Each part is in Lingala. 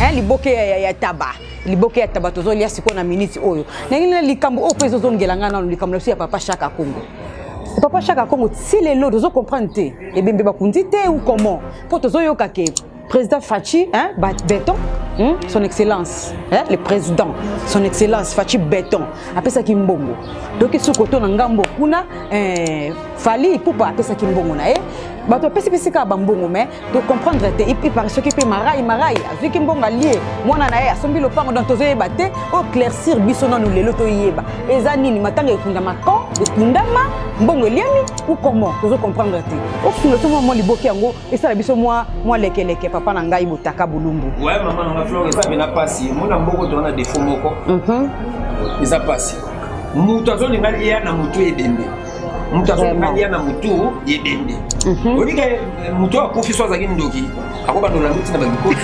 Hein, liboke ya, ya, ya taba. Liboke ya taba tozolia sikoyo na minute oyo. Ndenge na likambo oyo mpe ezozongela ngai nano likambo na biso ya papa Shaka Kongo. Papa Shaka Kongo ti lelo tozo comprendre te. Ebembe bakundi te ou comment? Mpo tozoyoka ke président Fatshi, hein, Béton, hein, son excellence, hein, le président, son excellence Fatshi Béton, apesaki mbongo. Donc soki oto na ngambo kuna, eh, Fally Ipupa apesaki mbongo na ye. Bato apesi-pesi kaka bambongo mais to comprendre te il paraît soki mpe marai marai azwiki mbongo alie mwana na ye asombi lopango donc tozoyeba te oyo éclaircir biso nanu lelo toyeba eza nini matanga ekundama quand ekundama mbongo eliami ou comment tozo comprendre te ofunga so mwa liboke yango esala biso mwa mwa lekeleke papa na ngai botaka bolumbu. Ouais, mama na nga Flore, eza pena pasi mona mboko toza na défaut moko, eza pasi. Moto azolinga lia na motu ebembe, moto azolinga lia na motu ebembe. Oyebi ke moto oyo akufi, so azalaki ndoki, akobanda olanda ntina babikoki.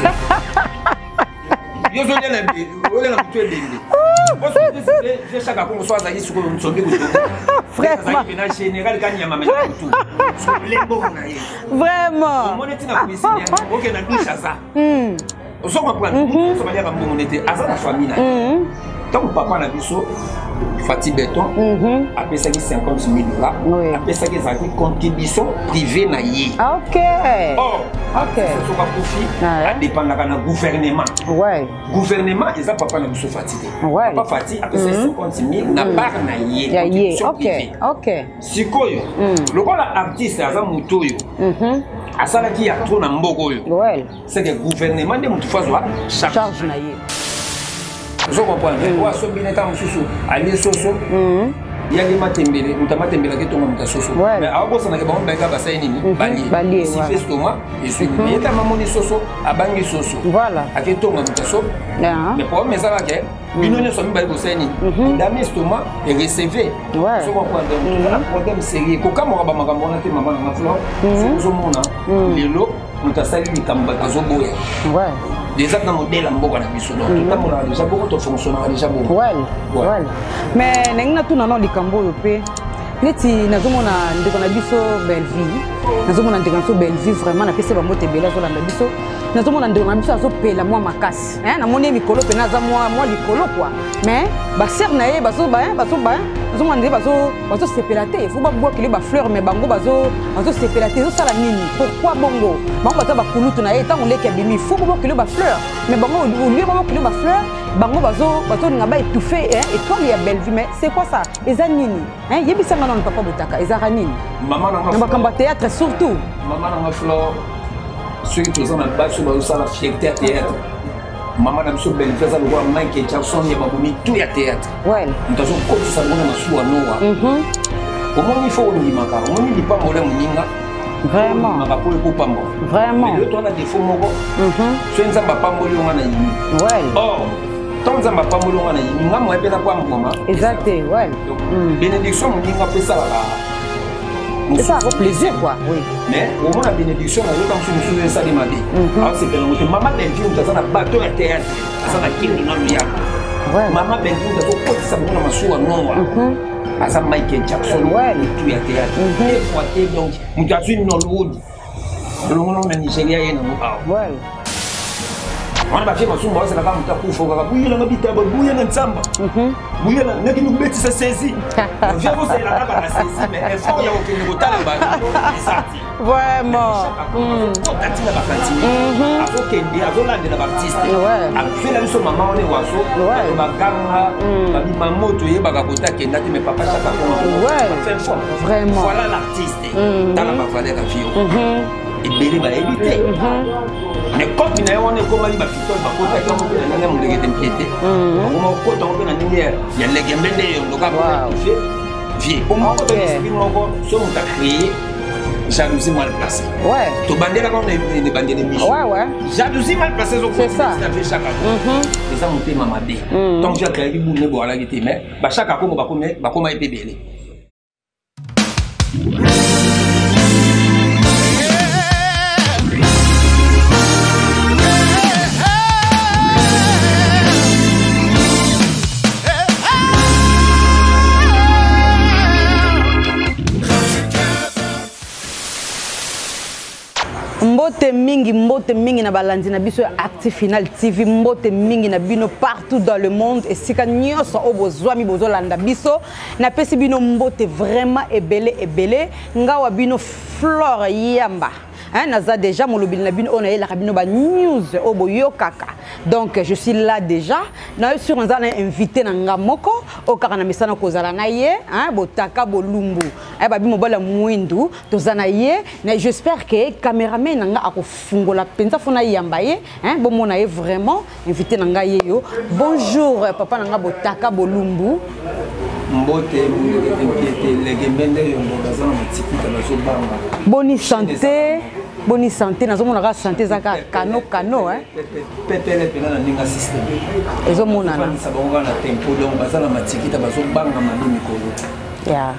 Yo ozolia na olia na motu ebembe. Shaka Kongo so azalaki sikoyo nsombi kutu, azalaki pena général kanyama mena motu lembongo na ye. Vraiment. Omoni ntina cuisine, oke na douche, aza ozo comprendre, so baliaka mbongo nete aza na famille na ye. Ntango papa na biso Fati Beton apesaki 50 000 $, apesaki, ezalaki contribution privée na ye. Or soki akufi, adépendaka na gouvernement. Gouvernement eza papa na biso Fati te. Papa Fati apesaki 50 000 na part na ye, contribution privée. Sikoyo lokola artiste aza motu oyo asalaki ya trop na mboka oyo, c'est que gouvernement nde motu fo azwa charge na ye. Ozo comprendre, oyo asombi neta mosusu alie soso, yali matembele, moto amatembele aketonga moto asoso, mais aobosanaka bango mibale basali nini? Balie sife estomac esui. Mais ye tama amoni soso, abangi soso, aketonga moto aso. Mais problème ezalaka ke bino nyonso mibale bosali nini? Dame estomac ereceve. Ozo comprendre, toza na problème sérieux. Kokamwaka bamakambo wana te, mama nanga Flore. Soki ozomona lelo moto asali likambo, bato azoboya déjà na modèle ya mboka na biso. Donc totambolaka déjà bongo, tofonctionnaka déjà bongo. Ouais. Mais ndenge natuna nao likambo oyo mpe, neti nazomona ndeko na biso Bellevie, nazomona ndeko na biso Bellevie, vraiment napesi bango te ebele, azolanda biso. Nazomona ndeko na biso azopela mwa makasi, namoni ye mikolo mpena aza mwa likolo quoi, mais basere na ye bazomona nde bazosepela te. Fo babwakele bafleur, mais bango bazosepela te. Ezosala nini? Pourquoi bongo? Bango baza bakulutu na ye. Ntango leki abimi, fo babwakele bafleur, mais bango, au lieu babwakele bafleur, bango bazolinga baétouffe étoile ya Bellevue. Mais c'est quoi ça? Eza nini? Yebisanga nano, papa Botaka, ezaka nini na makambo ya théâtre surtout? Mama nanga Flore, soki toza na basi oyo bazosala fierté ya théâtre, mama na biso Bellevue aza lokola Michael Jackson ya babomi tu ya théâtre. Moto azokotisa bango na masuwa Noa. Omoni, fo ondimaka, omoni lipambolo ya moninga, ondimaka mpo ekopambola. Lelo towana défaut moko, soki Nzambe apamboli yo, nga na yimi. Or ntango Nzambe apamboli yo, nga na yimi, nga moye mpe napambwama. Eza te. Bénédiction moninga mpo esalaka esalaka plaisir quoi, oui. Mais omona bénédiction na yoka mosusu, mosusu esali mabe, aosepela yango te. Mama Bellevue, moto aza na bateau ya théâtre, aza na kindu nano yaka. Mama Bellevue, moto azokotisa bango na masuwa Noa, aza Michael Jackson motu ya théâtre te fois te. Donc moto azwi Nollywood elongono na Nigeria, ye nango awa wana bafie masumu baosalaka moto akufa kaka buyelanga bitaba, buya na nzamba, buya nakende kobetisa saisi vie, kosalela kaka na saisi, mais effort ya kokende kotala bato eza te. Kota ntina bakantine, azokende, azolandela baartiste, azwela biso mama wana ewaso, bato baganga babima moto oyebaka kota akenda te. Mais papa Chaka fin fond, voilà l'artiste. Tala bavaleur ya vie ebele bayebi te, mais kopi na ye wana ekomaki bafitole, bakotaki yango mpe na ndenge ya molekete mpie te, bakoma kokota yango mpe na ndenge ya legembe nde yondoka vie po moko to esprit moko. So moto acréé jalousie mal placée, tobandelaka wana ebandela émission, jalousie mal placée ezokotina vie Chaka, eza motema mabe. Ntango vi acréaki bune boalaki te, mais bashaka Kongo bakoma ye mpe ebele. Mbote mingi, mbote mingi na balandi na biso ya Actu Final TV, mbote mingi na bino partout dans le monde, esika nyonso oyo bozwami bozolanda biso, napesi bino mbote vraiment ebele ebele, ngawa bino Flore Yamba. Hein, naza déjà molobeli na bino oyo nayelaka bino ba news oyo boyokaka. Donc je suis là déjà, na sur naza na invité na nga moko oyo kaka na mesana kozala na ye, hein, botaka bolumbu. Hein, babi mobali ya mwindu toza na ye, na j'espère que cameraman na nga akofungola mpenza fo nayamba ye, hein, bomona ye vraiment invité na nga ye yo. Bonjour papa na nga botaka bolumbu. Mbote mundekete mpiete lege mende yombo baza na matikita bazobanga. Boni santé, boni santé, nazomona kaka santé eza kaka kano kano, hein. Pepele pena na ndenge système. Ezomonana. Bafandisa bango kaka na tempo, donc baza na matikita bazobanga mabe mikolo. Yeah.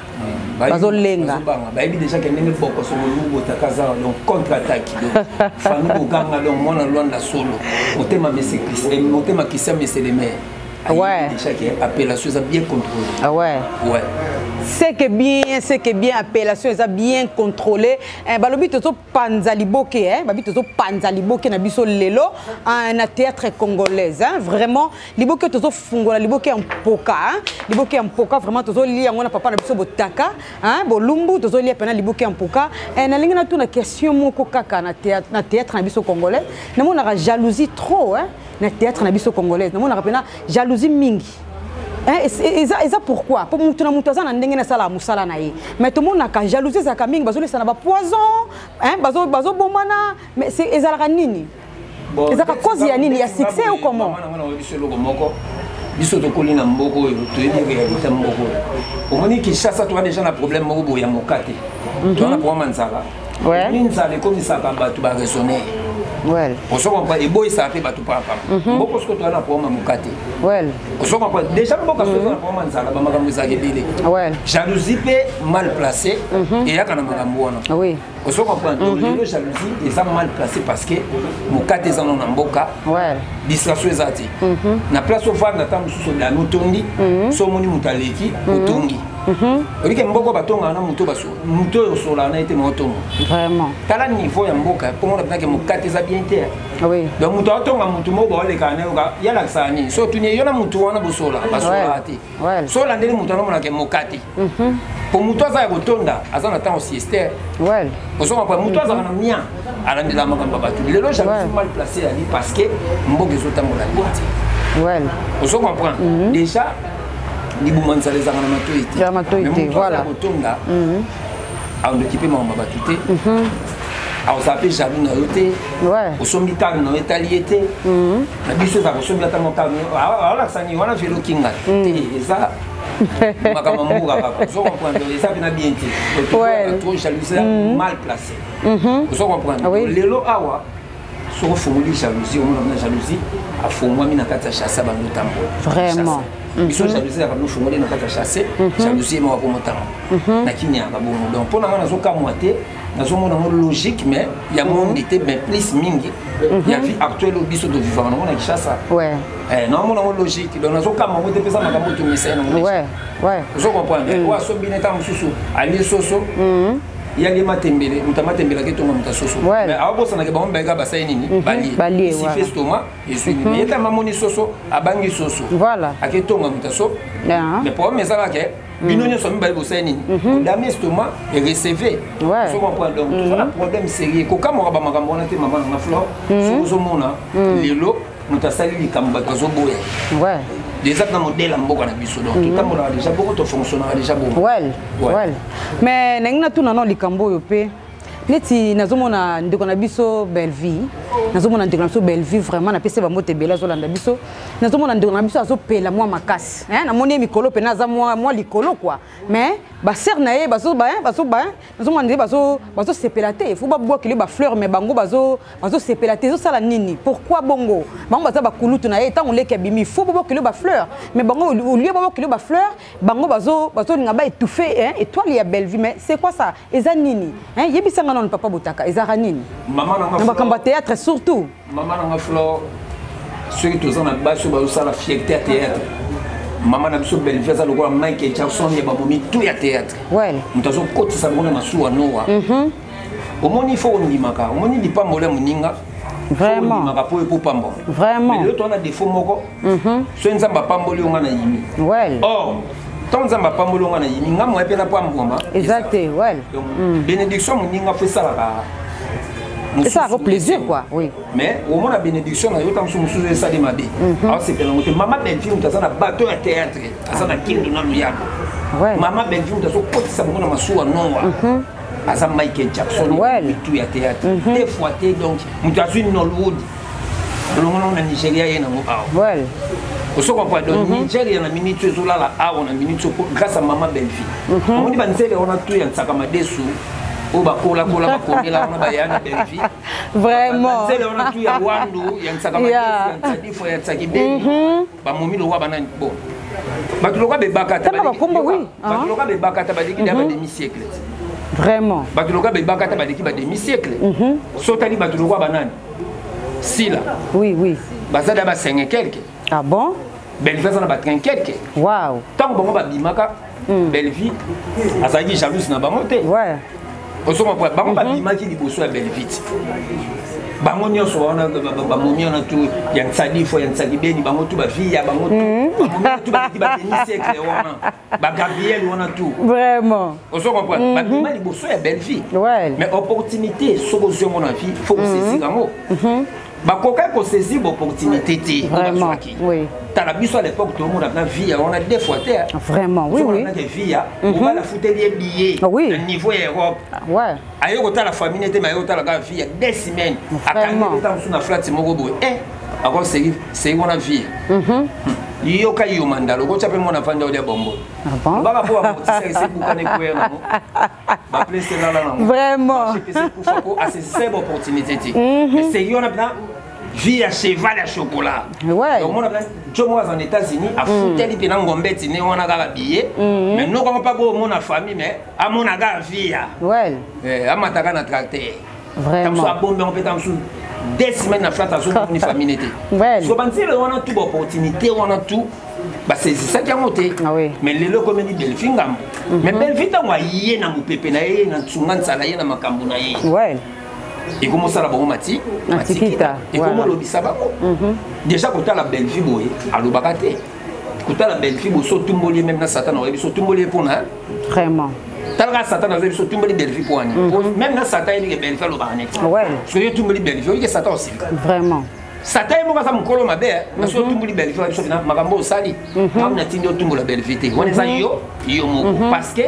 Bazolenga. Bazobanga. Bayebi déjà ke ndenge bokoso bolumbu botaka aza donc contre-attaque. Donc famille boganga donc mwana Luanda solo. Motema mese Christ, motema Christian mese le maire. Ouais. Déjà que appellation est bien contrôlée. Ah ouais. Ouais. C'est que bien, c'est que bien appellation est bien contrôlée. Eh balobi tozo panza liboke, hein, babi tozo panza liboke na biso lelo na théâtre congolaise, hein, vraiment liboke tozo fungola liboke en poka, hein, liboke en poka vraiment tozo lia ngona papa na biso botaka, hein, bolumbu tozo lia pena liboke en poka. Eh na lingi na tuna question moko kaka na théâtre, na théâtre na biso congolais. Na mona jalousie trop, hein. Na théâtre na biso congolaise na monaka pena jalousie mingi. Hein, et ça pourquoi? Pour mutu na mutu aza na ndenge na sala musala na ye. Mais tout monde naka jalousie ezalaka mingi, bazolesa na ba poison, hein, bazo bomana, mais c'est ezalaka nini? Bon, ezalaka cause ya nini? Ya succès ou comment? Mama na nga na biso eloko moko. Biso tokoli na mboka oyo, toyebi réalité mboka oyo. Omoni Kinshasa, toza déjà na problème moko boye ya moka te. Toza na problème ya nzala. Ouais. Omoni nzala ekomisaka bato ba raisonner. Ouais. Ozo comprendre, eboyisaka mpe bato papa. Mboka soki toza na problème ya moka te. Ouais. Ozo comprendre, déjà mboka soki toza na problème ya nzala, ba makambo ezalaka ebele. Ouais. Jalousie mpe mal placée, eyaka na makambo wana. Oui. Ozo comprendre, donc lelo jalousie eza mal placée parce que moka te eza nano na mboka. Ouais. Distraction eza te. Na place ovanda ata mosusu odami otondi, so omoni moto aleki, otongi. Oyike mboka batongaka na moto baso, moto oyo osolaka na ye te, ma otonga. Vraiment. Tala niveau ya mboka, mpo mona mpenza ke moka te eza bien te. Oui. Donc moto atonga moto moko baolekaka na yo ka, ye alakisaka nini? So otuni ye, yo na moto wana bosola, basolaka te. Ouais. So olandeli moto wana omonaka moka te. Po moto aza ya kotonda, aza na ntango sieste. Ouais. Ozo comprendre, moto azalaka na mia, alandela makambo ya bato. Lelo jalousie mal placée ya li parce que mboka ezotambola bien te. Ouais. Ozo comprendre? Déjà, libuma nzala ezalaka na matoi te. Ya matoi te, Mais moto aza voilà. ya kotonda, aondoki mpe makambo ya bato te. Akozala mpe jaloux na yo te. Ouais. Osombi talo na yo etali ye te. Na biso ezalaka osombi ata mwa talo na yo. Aolakisa nini? Wana velo kinga te. Eza makambo ya mboka kaka. Ozo comprendre, eza mpe na bien te. Donc, toza Ouais. trop jalousie, mal placé. Ozo comprendre? Ah oui. Donc, lelo awa, soko ofungoli jalousie, omona na jalousie, afungwami na kati ya chasse ya bango tambola. Vraiment. Chasse. Biso jalousie ya bango ofungoli na kati ya chasse, jalousie moko akomotango. Na kini ya babongo. Donc, mpo na nga nazokamwa te, nazomona yango logique, mais ya monde te, mais plus mingi ya vie actuelle oyo biso tovivaka nango na Kinshasa. Ouais. Eh, nazomona yango logique. Donc, nazokamwa yango te, mpeza makambo oyo tomesai nango déjà. Ouais, ouais. Ozo comprendre? Oyo asombi neta mosusu, alie soso. Ya lie matembele, moto amatembele aketonga moto asoso. Ouais. Mais aobosanaka bango mibale kaka basali nini? Balie. Balie, Esi voilà. fait estomac, ezwi nini? Mais ye tama amoni soso, abangi soso. Voilà. Aketonga moto aso. Yeah. Mais problème ezalaka ke, bino nyonso mibale bosali nini? Odami estomac e recevez. Ouais. Ozo comprendre? Donc, toza na problème sérieux. Kokamwaka ba makambo wana te, mama na nga Flore. Soki ozomona, lelo, moto asali likambo bato bazoboya. Ouais. Déjà na modèle ya mboka na biso, donc totambolaka déjà bongo, tofonctionnaka déjà bongo. Well, Ouais. well. Mais ndenge natuna nano likambo oyo mpe, neti nazomona ndeko na biso Bellevue, nazomona ndeko na biso Bellevue vraiment napesi bango te ebele azolanda biso. Nazomona ndeko na biso azopela mwa makasi, hein, namoni ye mikolo pena aza mwa likolo quoi. Mais ba sœur na ye bazo ba, hein, bazo ba, hein, nazomona ndenge bazosepela te. Il faut babwakele ba fleur, mais bango bazosepela te. Ezosala nini? Pourquoi bongo? Bango baza bakulutu na ye, ntango leki abimi, il faut babwakele ba fleur. Mais bango, au lieu babwakele ba fleur, bango bazolinga ba étouffer, hein, étoile ya Bellevue. Mais c'est quoi ça? Eza nini? Hein, yebisanga nanu papa Botaka, ezaka nini? Mama na nga Na makambo ya Flore. théâtre surtout. Mama na nga Flore, soki toza na basi oyo bazosala fierté ya théâtre, mama na biso Bellevue aza lokola Michael Jackson ya bamomi tout ya théâtre. Ouais. Moto azokotisa bango na masuwa Noa. Omoni, il faut ondimaka, omoni lipamboli ya moninga. Vraiment. Ondimaka mpo epopambwa. Vraiment. Mais lelo towana défaut moko. Soki Nzambe apamboli yo, nga na yimi. Or ntango Nzambe apamboli yo, nga na yimi, nga moye mpe napambwama. Eza te, well. Donc bénédiction moninga fo esalaka esalaka plaisir quoi, oui. Mais omona bénédiction na yo, ta mosusu mosusu esali mabe, aosepela yango te. Mama Bellevue, moto aza na bateau ya théâtre, aza na kindu nanu yako. Mama Bellevue, moto azokotisa bango na masuwa noa, aza Michael Jackson mitu ya théâtre deux fois te. Donc moto azwi Nollywood, olongono na Nigeria, ye nango awa. Oso comprendre? Donc Nigeria na minute oyo ezolala awa na minute oyo grâce à mama Bellevue. Omoni banzele wana tu ya nsaka madesu oyo bakolakola, bakongela wana, baya na Bellevue. Vraiment. Banzele wana tu ya wandu ya nsaka madesu, ya nsadifo, ya nsaki beni, bamomi lokwa banani, bon, bato lokwa bebaka ta, bato lokwa bebaka ta, baleki da ba demi siècle. Vraiment. Bato lokwa bebaka ta, baleki ba demi siècle. So otali bato lokwa banani, Sila. Oui oui Baza da ba 5 quelque. Ah bon? Bellevue aza na ba 30 quelque. Ntango bango babimaka, Bellevue azalaki jalouse na bango te. Ozocomprendre? Bango babimaki liboso ya Bellevue ti bango nyonso wana, bamomi wana tu ya nsadifo, ya nsaki beni, bango tu bavia, bango tu bamomi tu baleki ba demi siècle wana, bagabriel wana tu. Vraiment. Ozo comprendre? Babima liboso ya Bellevue. Mais opportunité, soki ozwi yango na vie, faut kosaisir yango. Bakokaki kosaisir baopportunité te. Vraiment, oui. Tala biso à l'époque, tomona na vie ya wana deux fois te. Vraiment, oui. Vie ya mobali afuteli ye billet na niveau ya Europe, aye kotala famille te, mais aye kotala kaka vie ya 2 semaines, akangi ta mosusu na flat moko boye, e ako seri seri wana vie yoka yo mandalo okotya mpe mwana vanda olia bombo baka mpo bamotisa esebukana ekweya nango, baplace elala nango. Vraiment. Ekufa po asaisir baopportunité te. Mais seri wana mpena vie ya cheval ya chocolat. Donc mona mpena jo moko aza na États-Unis, afuteli mpena ngombe etine wana kaka billet, mais nokango mpa bo omona famille, mais amona kaka vie ya amataka na tracteur. Vraiment. Abombi yango mpe ta mosusu 2 semaines na flat, azomoni famille te. So banzela wana tu, baopportunité wana tu, basaisisaki yango te. Mais lelo ekomeli Bellevue ngambo. Mais Bellevue, ntango aye na mopepe na ye, na nsunga nzala ye na makambo na ye, ekomosala bango mati. Matikita. Ekomolobisa bango. Déjà kotala Bellevue boye, alobaka te. Kotala Bellevue boye, so otumboli ye, même na Satan oyebi so otumboli ye mpona. Vraiment. Talaka Satan azoyebi so otumboli Bellevue mpo wani. Même na Satan yebi ke Bellevue alobaka neti. Soki ye otumboli Bellevue, oyike Satan osilika. Vraiment. Satan ye moko aza mokolo mabe na soki otumboli Bellevue, biso na makambo osali ngambo natindi otumbola Bellevue te, wana eza yo yo moko, parce que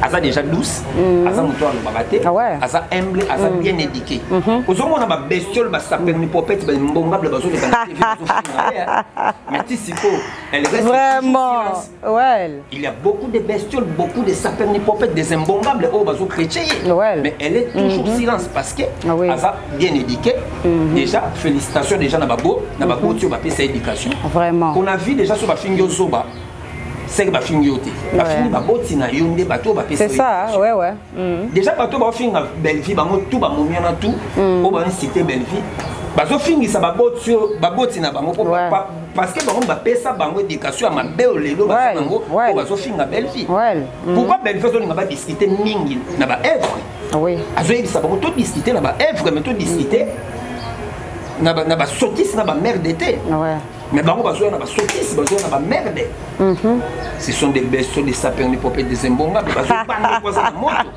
aza déjà douce, aza moto alobaka te, aza humble, aza bien éduqué. Ozomona babestiole, basapeur popete, bambongable bazoleka na TV, bazofinga, mais ti sikoyo elle reste. Vraiment, ouais. Il y a beaucoup de bestioles, beaucoup de sapeurs popettes, des imbongables oyo bazochrétien, mais elle est toujours silence parce que aza bien éduqué. Déjà félicitations déjà na babo na baboti oyo bapesa éducation. Vraiment. On a vu déjà so bafingi yo zoba, seke bafingi yo te, bafingi baboti na yo nde bato oyo bapesa. C'est ça, ouais. Déjà bato baofinga Bellevue, bango tu bamomi wana tu oyo baincite Bellevue, bazofingisa baboti oyo baboti na bango parce que bango bapesa bango éducation ya mabe. Oyo lelo baza nango oyo bazofinga Bellevue. Pourquoi Bellevue azolinga badiscute mingi na baœuvre? Azoyebisa bango todiscute na baœuvre, mais todiscute na basotise na bamerde te. Mais bango bazoya na basotise, bazoya na bamerde. Ce sont des bestioles, des sapeurs popettes, des imbongables, bazobanga kwaza na moto.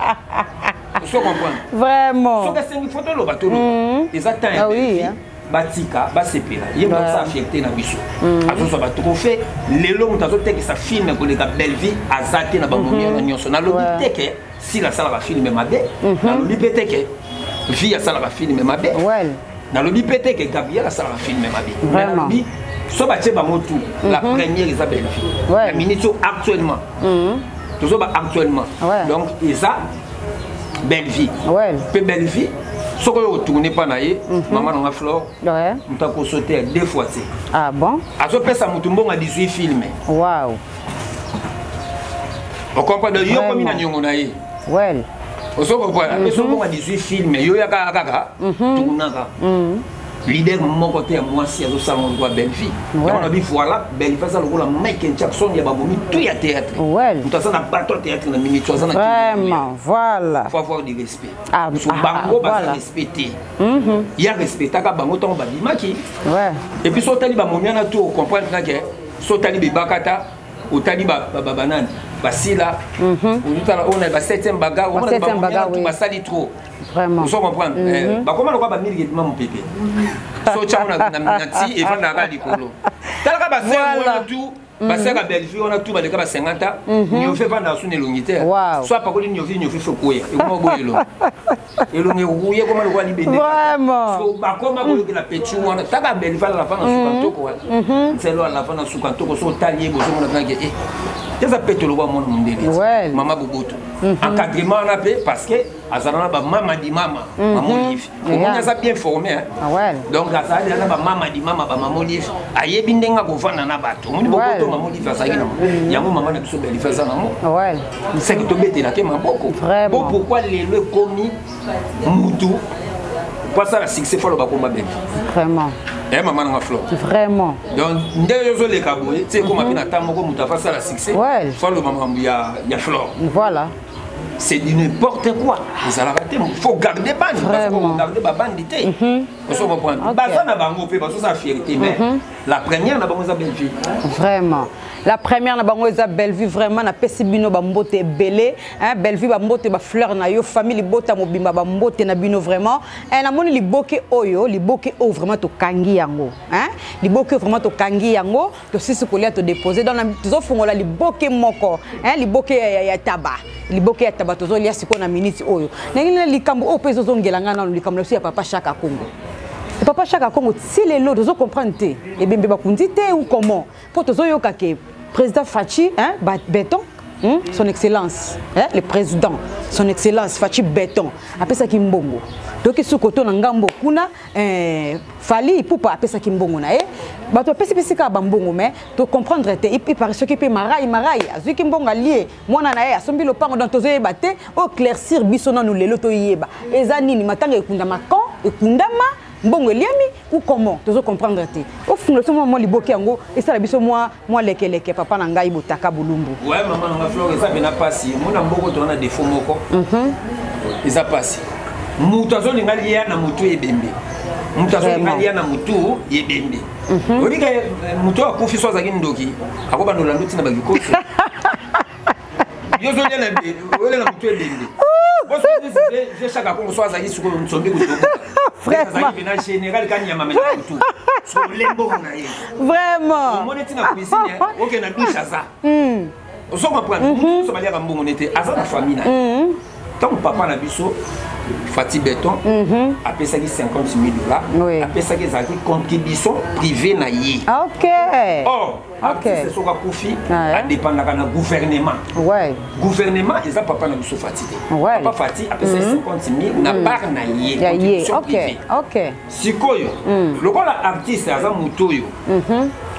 Oso comprendre? Vraiment. Soki asengi fo toloba, toloba. Eza temps ya Bellevue, batika basepela. Ye moto asala fierté na biso, azozwa batrophée. Lelo moto azotekisa film koleka Bellevue aza te na bamomi wana nyonso. Nalobi te ke Sila asalaka film mabe, nalobi mpe te ke Vie asalaka film mabe, nalobi mpe te ke Gabriel asalaka film mabe. Mais nalobi so batie bango tout, la première eza Bellevue na minute oyo actuellement. Tozoba actuellement, donc eza Bellevue. Mpe Bellevue, soki oyo otourne mpa na ye, mama nanga Flore, moto akosote ya deux fois te. Ah bon? Azopesa motu mbongo ya 18 filme. Ocomprendre? Yo komi na niongo na ye. Ozo comprendre? Apesi mbongo ya 18 filme, yo yaka kaka tournaka. Leader moko te ya mwasi azosala ngo lokola Bellevue. Yango na bi voilà, Bellevue aza lokola Michael Jackson ya babomi tout ya théâtre. Moto aza na bato ya théâtre na minute aza na Vraiment, voilà. Faut avoir du respect. Ah, so ah, bango baza respecté. Ya respectaka bango ntango babimaki. Ouais. Et puis so otali bamomi wana tout comprendre que so otali bebakata otali banani basila ozotala oyo na ba 7e bagarre omona bamomi wana tout basali trop. Vraiment. Ozo comprendre? Mm -hmm. eh, bakoma lokola ba miliki ebima mopepe. So tyango na, na, na ti efandaka likolo. Talaka ba sœur wana tout ba sœur ya Bellevue wana tout baleka ba 50 ans. Niofi efandaka su na elongi te. So apakoli niofi niofi fo koya. Ekoma boye elongi. Elongi ekokuya ekoma lokola libende. Vraiment. So bakoma koyokela pechu wana. Taka Bellevue alala na suka ntoko wana. Nzelo alala na suka ntoko so otali ye bozomona kaka eh eza peto lokola mwana mondele. Mama boboto. Encadrement wana pe parce que azala na bamama di mama mhm. mama olive omoni aza bien formé hein? Ah donc azali na bamama di mama bamama olive ayebi ndenge akovanda na bato omoni bokoto mama olive azalaki nango mhm. yango mama na biso belive aza nango seke tobetelake maboko bo pourquoi lelo ekomi mutu po asala succès fo aloba komba belive vraiment eh mama nanga flore vraiment donc ndenge ozoleka boye ti ekoma mpe na ntango moko moto afasala succès fo aloba makambo ya flore voilà c'est du n'importe quoi ezalaka te faut garder bandi parce que garder babandi te ozo comprendre baza na bango mpe bazosala fierté mais la première na bango eza belle vie vraiment la première na bango eza belle vie vraiment napesi bino bambote ebele belle vie bambote bafleur na yo famille libota mobimba bambote na bino vraiment namoni liboke oyo liboke oyo vraiment tokangi yango liboke oyo vraiment tokangi yango tosisi kolia todepose donc tozofungola liboke moko liboke ya taba liboke ya taba tozolia sikoyo na miniti oyo ndenge nini likambo oyo mpe ezozongela ngai nano likambo na biso ya papa Chaka Congo papa Chaka Congo ti lelo tozocomprendre te ebembe bakundi te ou comment mpo tozoyoka ke président Fatshi hein, béton son excellence hein, le président son excellence Fatshi béton apesaki mbongo toki suko to na ngambo kuna eh, Fally Ipupa apesaki mbongo na ye bato bapesipesi kaka bambongo mais tocomprendre te ipare soki mpe marai marai azwiki mbongo alie mwana na ye asombi lopango donc tozoyeba te oyo éclaircir biso nanu lelo toyeba eza nini matanga ekundama quand ekundama mbongo eliami ou comment tozo comprendre te ofungola biso mwa liboke yango esala biso mwa mwa lekeleke papa na ngai botaka bolumbu ouais mama na nga flore eza pena pasi mona mboko toza na défaut moko eza pasi moto azolinga lia na motu ebembe moto azolinga lia na motu ebembe oyebi ke moto oyo akufi so azalaki ndoki akobanda olanda ntina bakikoso yo ozolia na motu ebembe je chaka kongo so azalaki sikoyo nsombi kutobuazalaki pena général kanyama mena motu solembongo na ye vraiment omoni ntina cuisine okende na douche aza ozo comprendre motu nyonso baliaka mbongo nete aza na famille na ye ntango papa na biso Fatih Beton apesaki 50 000 dollars apesaki ezalaki contribution privée na ye ok or artiste soki akufi adépendaka na gouvernement gouvernement eza papa na biso Fatih te papa Fatih apesaki 50 000 na part na ye contribution privée sikoyo lokola artiste aza motu oyo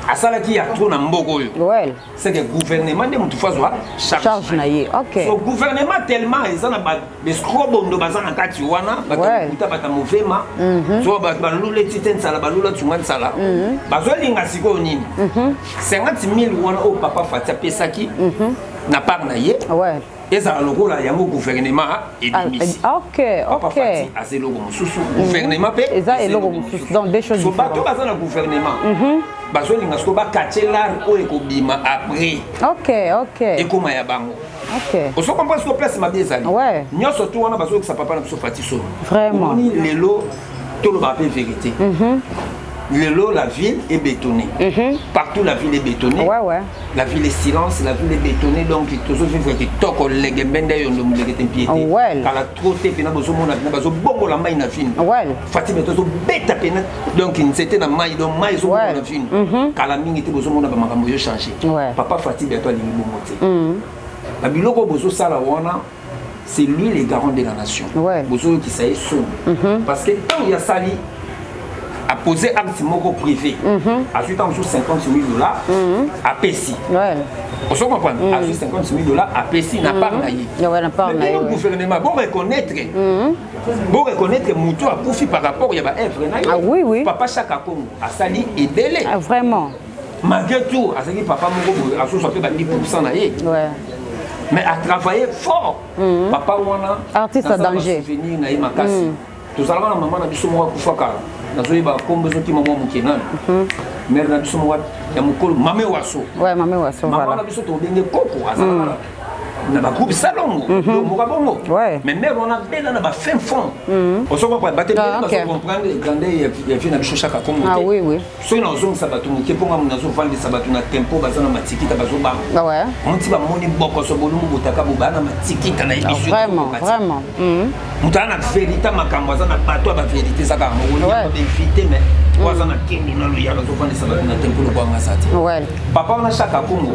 asalaki ya trop na mboka oyo c'est que gouvernement nde motu fo azwa charge na ye ok so gouvernement tellement eza na baescrobondo baza na kati wana bato lokuta bato movema so bato balula eti te nsala balula tsunga nsala bazolinga sikoyo nini 50 000 wana oyo papa Fati apesaki na part na ye ezala lokola yango gouvernement ebimisi papa Fati aza eloko mosusu gouvernement mpe eza eloko mosusu donc deux choses so bato baza na gouvernement bazolinga sikoyo bakatie lare oyo ekobima après ok ekóma ya bango ozo comprendre sikoyo place mabe ezali nyonso tu wana bazokisa papa na biso Fati solo vraiment omoni lelo tolobaka mpe vérité lelo la ville est bétonnée partout la ville est bétonnée la ville est silence la ville est bétonnée donc tozovivre kitoko lege mbende yondo moleke te mpie te kala trop te mpena bozomona mpena bazobongola mai na vino Fati me tozobeta mpena donc nzete na mai donc mai ezobongola na vino kala mingi te bozomona bamakambo ezo change papa Fati beto alingi bongo te babiloko oyo bozosala wana c'est lui le garant de la nation bozoyokisa ye soni parce que ntango ya sali aposé acte moko privé azwi ntango mosusu 50 000 dollars apesi. Ozo comprendre? Azwi 50 000 $ apesi na part na ye. Ouais, na part na ye. Gouvernement, bo reconnaître, bo reconnaître moto akufi par rapport ya baœuvre na ye. Ah, oui, oui. Papa Chaka Kongo asali ebele. Ah, vraiment. Malgré tout azalaki papa moko boye, azozwa mpe ba 10 % na ye, mais atravaille fort papa wana. Artiste à danger. Souvenir na ye makasi. Tozalaka na mama na biso moko akufaka, nazoyeba kombo ezokima mwa moke nani, mare na biso moko ya mokolo, Mame Waso. Ouais, Mame Waso. Mama na biso tobenge koko, azalaka na bagroupe salongo moko bongo, mais mare wana bela na bafin fond. Ozo comprendre? Bato ebele bazo comprendre grandeur ya vie na biso Chaka Kongo te. Soki nazongisa bato moke, mponga nazovandisa bato na tempo, baza na matikita, bazobanga monti, bamoni bokoso bolumbu botaka bo baa na matikita na ye biso. Moto aza na vérité, makambo aza na bato ya bavérité, eza kaka moko bainvité, mais oyo aza na kendo na loyalo, azovandisa bato na tempo lokwanga aza te. Papa wana Chaka Kongo,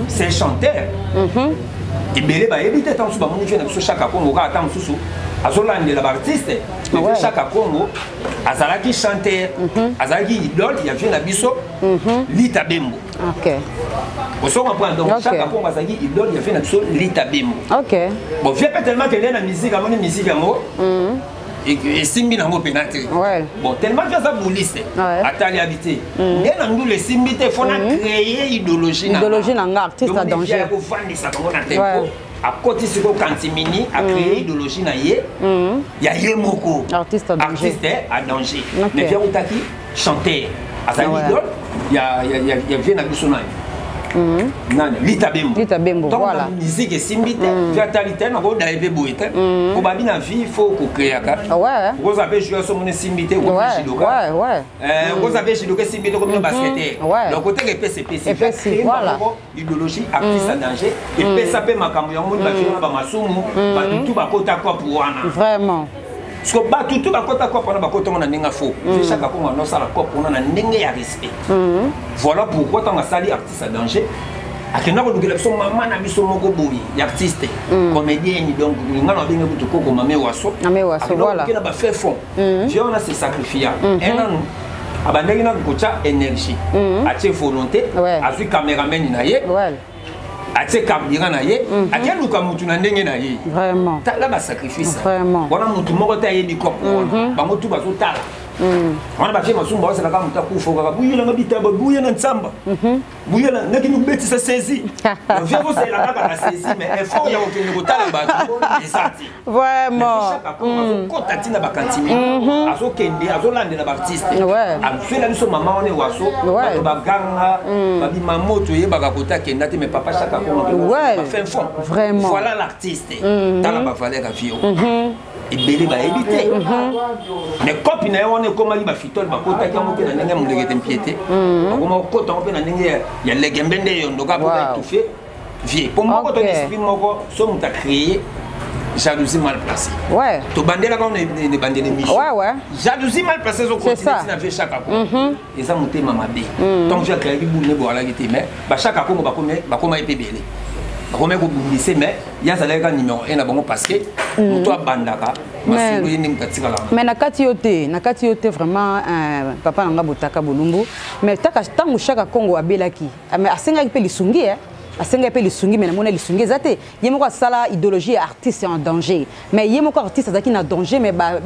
c'est un chanteur. Ebele bayebi te. Ntango mosusu bamoni vie na biso Chaka Kongo kaka ntango mosusu azolandela baartiste, mais Chaka Kongo azalaki chanteur, azalaki idole ya vie na biso Lita Bembo. Ozo comprendre? Donc Chaka Kongo azalaki idole ya vie na biso Lita Bembo. Bon, vie mpe tellement kende na musique, amoni musique yango esimbi nango mpena te. Bon, tellement que aza bouliste, atali abi te nde na ndula esimbi te, faut na créer idéologie. Idéologie na nga, artiste à danger. Kovandisa bango na tempo, akoti sikoyo kantimini, acréer idéologie na ye ya ye moko. Artiste à danger. Artiste à danger. Mais vie akutaki chanteur, azali idole ya vie na biso nani nani, Lita Bembo. Lita Bembo, voilà. Musique esimbi te, vie atali te, nakodaye mpe boye te. Po babi na vie, faut kokréaka. Okozala mpe joueur, so moni esimbi te, okomi judoka. Okozala mpe judoka, esimbi te, okomi basketteur. Donc oteka epesi epesi moko idéologie artiste à danger, epesa mpe makambo yango. Moni bafie wana bamasumu, bato tu bakota kope wana. Parce que bato tu bakota kope wana, bakota ngo na ndenge faux. Vie Chaka Kongo anosala kope wana na ndenge ya respect. Voilà pourquoi ntango asali artiste à danger, akenda kolukela biso mama na biso moko boye ya artiste comédienne. Donc nga na babenge kutu koko Mame Waso. Mame Waso, voilà. Na bafait fond, vie wana se sacrifia un nanu, abandaki nanu kotya énergie, atie volonté, azwi cameraman na ye, atie carburant na ye, atie luka mutu na ndenge na ye. Tala basacrifice wana, mutu moko te ayebi kope wana, bango tu bazotala wana. Bafie masumu baosalaka moto akufa kaka buyelanga bitaba, buye na ntsamba, buyela nakini kobetisa saisi. Vie azosalela kaka na saisi, mais effort ya kokende kotala bato eza te. Azokota ntina bakantimi, azokende, azolandela baartiste, azwela biso mama wana ewaso, bato baganga babima moto oyebaka kota akenda te, mais papa Chaka Kongo fin fond. Voilà l'artiste. Tala bavaleur ya vie ebele bayebi te, mais kopi na ye wana ekomaki bafitole, bakotaki yango mpe na ndenge ya molekete mpie te, bakoma kokota yango mpe na ndenge ya legembe nde eyondoka mpo baétouffe vie. Po moko to esprit moko so moto acréé jalousie mal placée. Tobandelaka wana ebandela émission. Jalousie mal placée ezokontinue na vie Chaka Kongo, eza motema mabe. Ntango vie acréaki bulu ne boalaki te, mais bachaka Kongo bakomaki mpe ebele, bakomaki kobundise, mais ye azalaki kaka numéro 1 na bango, parce que moto abandaka masolo, ye nde moto atikalaka. Mais na kati yo te, na kati yo te vraiment, papa na nga botaka bolumbu. Mais taka ntango Chaka Kongo abelaki, mais asengaki mpe lisungi, asengaki mpe lisungi, mais namoni lisungi eza te. Ye moko asala idéologie ya artiste en danger, mais ye moko artiste azalaki na danger, mais ba,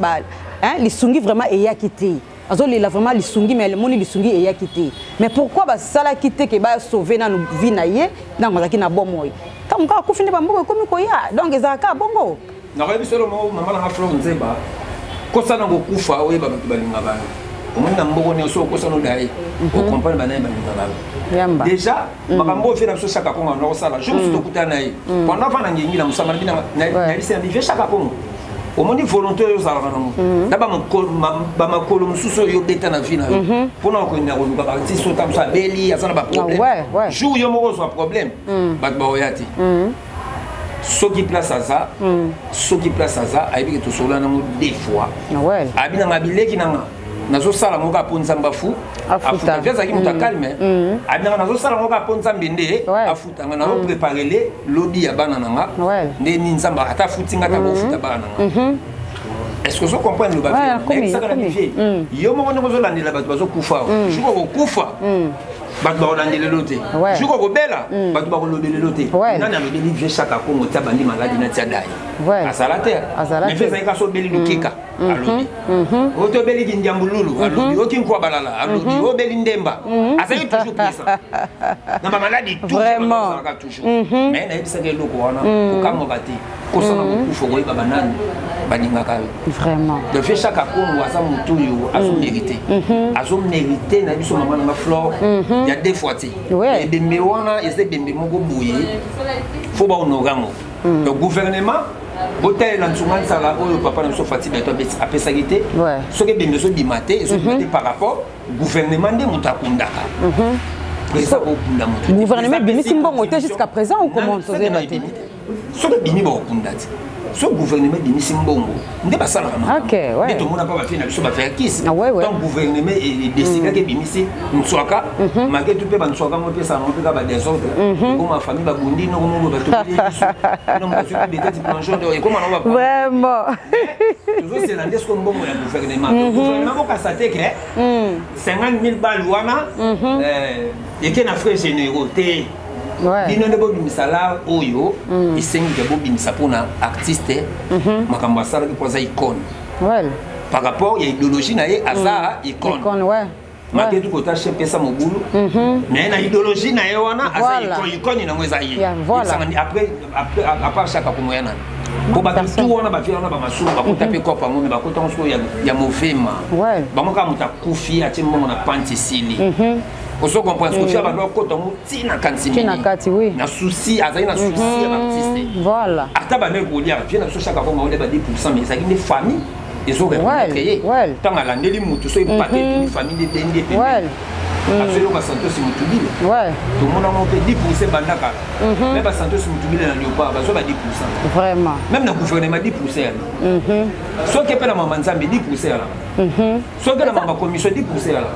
hein, lisungi vraiment eyaki te. Azolela vraiment lisungi, mais moni lisungi eyaki te. Mais pourquoi basalaki te ke basauve nanu vie na ye ntango azalaki na bomoi? Ntango kaka akufi nde bamboka ekomi koya. Donc ezalaka bongo. Nakoyebi solo moko, mama nanga Flore Nzeba, kosana kokufa, oyeba bato balingaka yo. Omoni na mboko nyonso okosana oda ye, ocomprendre banaye balingaka yo. Déjà makambo oyo vie na biso Chaka Kongo anda kosala, jour mosusu tokutana na ye pendant avant na ngengi na mosamba nayebisi na bivieux Chaka Kongo: omoni volonté oyo ozalaka nango na bamakolo mosusu oyo obeta na vie na yo mpona kokende koluka baartiste oyo mosu abeli, aza na baproblème, jour yo moko ozwa problème, bato baoya te. Soki place aza, soki place aza, ayebi ke tosolola nango deux fois. Abi nanga bileki nanga, nazosala ngo kaka mpo Nzambe afu afuta. Vie azalaki moto acalme. Abi nanga, nazosala ngo kaka mpo Nzambe nde afuta nga, nazoprépare le lobi ya bana na nga. Nde ni Nzambe ata afuti nga, ata kofuta bana na nga. Est ce que ozo comprendre? Loba nayebisaka na bivie, yo moko ndenge ozolandela bato bazokufa, jour okokufa. Bato bakolandelelo te. Jour okobela, bato bakolobelelo te. Nani alobeli vieux Chaka Kongo tia bandi maladi na tia dai? Azala te. Mais vieux ezalaki kasi obeli lukeka, alobi. Oyo obeli kindiambululu, alobi. Oki nkwa balala, alobi. Obeli ndemba, azalaki toujours présent na bamaladi, toujours, toujours. Mais nayebisaki eloko wana, kokamwaka te, kosala mokufa, okoyeba banani balingaka yo. Vraiment. Donc vieux Chaka Kongo aza motu oyo azomérite, azomérite na biso. Mama nanga Flore, ya deux fois te. Ebembe wana eza ebembe moko boye, faut bahonorer yango. Donc gouvernement, botalela nsunga nsala oyo papa na biso Fatshi Béton apesaki te. Soki ebembe ezobima te, ezobima te par rapport gouvernement nde moto akundaka, président akokunda moto. Gouvernement ebimisi mbongo te jusqu'à présent ou comment? Tozoyeba te. Soki ebimi, bakokunda te. So gouvernement ebimisi mbongo nde basalaka. Nde tomona mpa bafie na biso baverkis. Donc gouvernement edécidaki, ebimisi nswaka malgré tout mpe banswaka ngo epesaka ngo mpe kaka badésordre, ekoma famille babundi noko moko batobeli biso betati plongeon, ekoma nango. Vraiment. Tozosela nde siko mbongo ya gouvernement. Gouvernement bokasa te ke 50 000 bale wana eke na frais généraux te. Bino nde bobimisa la oyo esengi ke bobimisa mpona artiste, makambo asalaki mpo aza icône par rapport ya idéologie na ye, aza icône. Malgré tout kota chef pesa mobulu, mais na idéologie na ye wana aza icône nango eza ye. Après, à part Chaka Kongo, ya nani? Po bato tu wana bavia wana, bamasumu bakota mpe kopa yango, me bakota ngo sikoyo ya movema. Bango kaka moto akufi, atie mbongo na panti, esili. Ozo comprendre? Kofi abanda okota ngo ntina kanti na souci, azali na souci ya baartiste. Ata bandeki kolia vie na biso, Chaka Kongo ole ba 10, mais ezalaki nde famille ezoreconnaître ye. Ntango alandeli motu, so epate ebimi, famille nde ebendi epembeni, azoyoka Santos Mutubile. Tomonango mpe 10 banda kala, me basantos Mutubile na Léopard bazwa ba 10. Vraiment. Même na gouvernement 10 yala, soki mpe na mama Nzambe 10 yala, soki na mama commission 10 yala,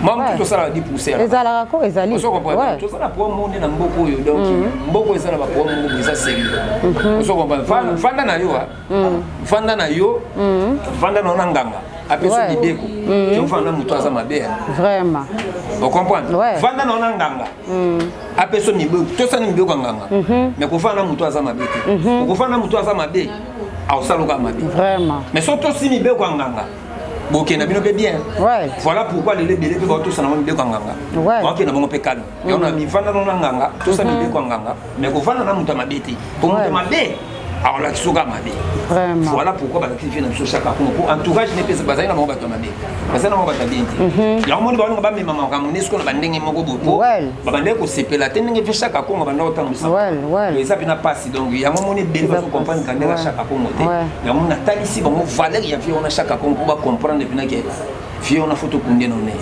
mama tosala 10 yala. Ezalaka ko ezali. Tozala problème moko nde na mboka oyo. Donc mboka eza na baproblème moko eza sérieux. Ozo comprendre? Vanda na yo, vanda na yo, vanda na yo na nganga apesi mibeko te, ovanda moto aza mabe. Vraiment. Ocomprendre? Vanda na yo na nganga apesi mibeko, tosani mibeko ya nganga, mais kovanda na moto aza mabe te. Okovanda na moto aza mabe, aosala mabe. Vraiment. Mais so tosi mibeko ya nganga, bokenda bino mpe bien. Voilà pourquoi lelo ebele mpe baotosana ngo mibeko ya nganga, baokenda bango mpe calme. Yango na bivanda no na nganga, tosa mibeko ya nganga, mais kovanda na moto ya mabe te, po moto ya mabe akolakisa oka mabe. Voilà pourquoi bazalaki vie na biso Chaka Kongo, po entourage ne mpe bazali na bango bato ya mabe, bazali na bango bato ya bien te. Yango moni baolinga bamema makambo nde sikoyo na bandenge moko boye, po babandeki kosepela te ndenge vieux Chaka Kongo banda kotambwisa. Eza mpena mpasi. Donc yango moni ebele bazocomprendre ka ndenge Chaka Kongo te. Yango natalisi bango valeur ya vieux wana Chaka Kongo, po bacomprendre mpena ke vieux wana faut tokunde na honneur.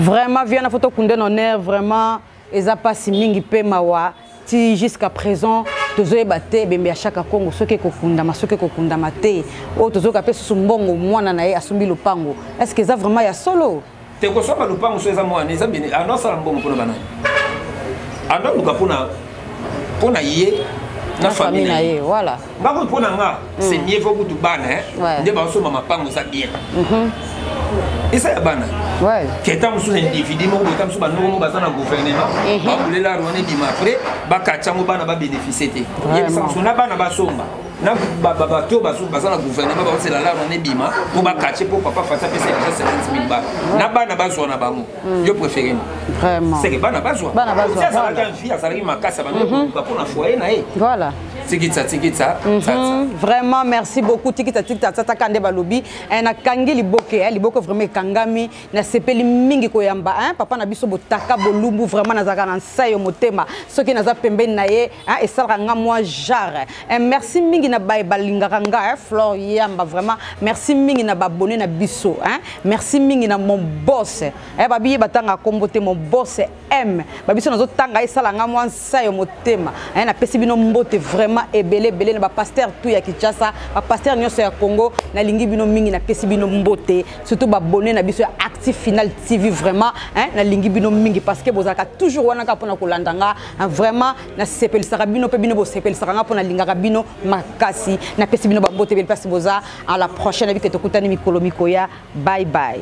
Vraiment, vieux wana faut tokunde na honneur. Vraiment eza mpasi mingi mpe mawa. Ti jusqu'à présent tozoyeba te ebembe ya Chaka Kongo soki ekokundama, soki ekokundama te. Oyo tozoyoka mpe susu, mbongo mwana na ye asombi lopango, est ce que eza vraiment ya solo? Te, kosomba lopango so eza mwana, eza bene. Ando asala mbongo mpona banani? Ando aluka mpona ye na famille na ye, voilà. Ngako mpo na nga, c'est mieux faut kutu bana nde bazosomba mapango, eza bien, eza ya bana. Keta mosusu na individu moko boye, ta mosusu bandoko moko baza na gouvernement, babulela wana ebima, après bakati yango, bana babénéficie te. Yebisa mosusu na bana basomba na bato baza na gouvernement, baosela la wana ebima mpo bakatie, mpo papa Fatshi apesa déjà 50 000 bana, na bana bazwa na bango. Yo préféré? Vraiment. C'est que bana bazwa. Azalaki en vie, azalaki makasi, abandi koluka mpo na foyer na ye. Tikitsa tikitsa. Vraiment, merci beaucoup. Tikitsa tikitsa tsataka nde balobi. Nakangi liboke, liboke vraiment ekangami. Nasepeli mingi koyamba papa na biso Botaka Bolumbu. Vraiment nazalaka na nsai yo motema soki naza pembeni na ye, esalaka nga mwa genre. Merci mingi na baye balingaka nga, Flore Yamba. Vraiment merci mingi na babone na biso, merci mingi na mon boss, babi ye batanga kombo te, mon boss M babiso, nazotanga esala nga mwa nsai yo motema. Napesi bino mbote vraiment ebele ebele na bapasteur tout ya Kinshasa, bapasteur nyonso ya Congo, nalingi bino mingi, napesi bino mbote, surtout babone na biso ya Actif Final TV. Vraiment, nalingi bino mingi parce que bozalaka toujours wana kaka mpona kolanda nga. Vraiment nasepelisaka bino mpe bino bosepelisaka nga, mpo nalingaka bino makasi. Napesi bino bambote ebele mpasi boza. À la prochaine, nayebi ke tokutani mikolo mikoya. Bye bye.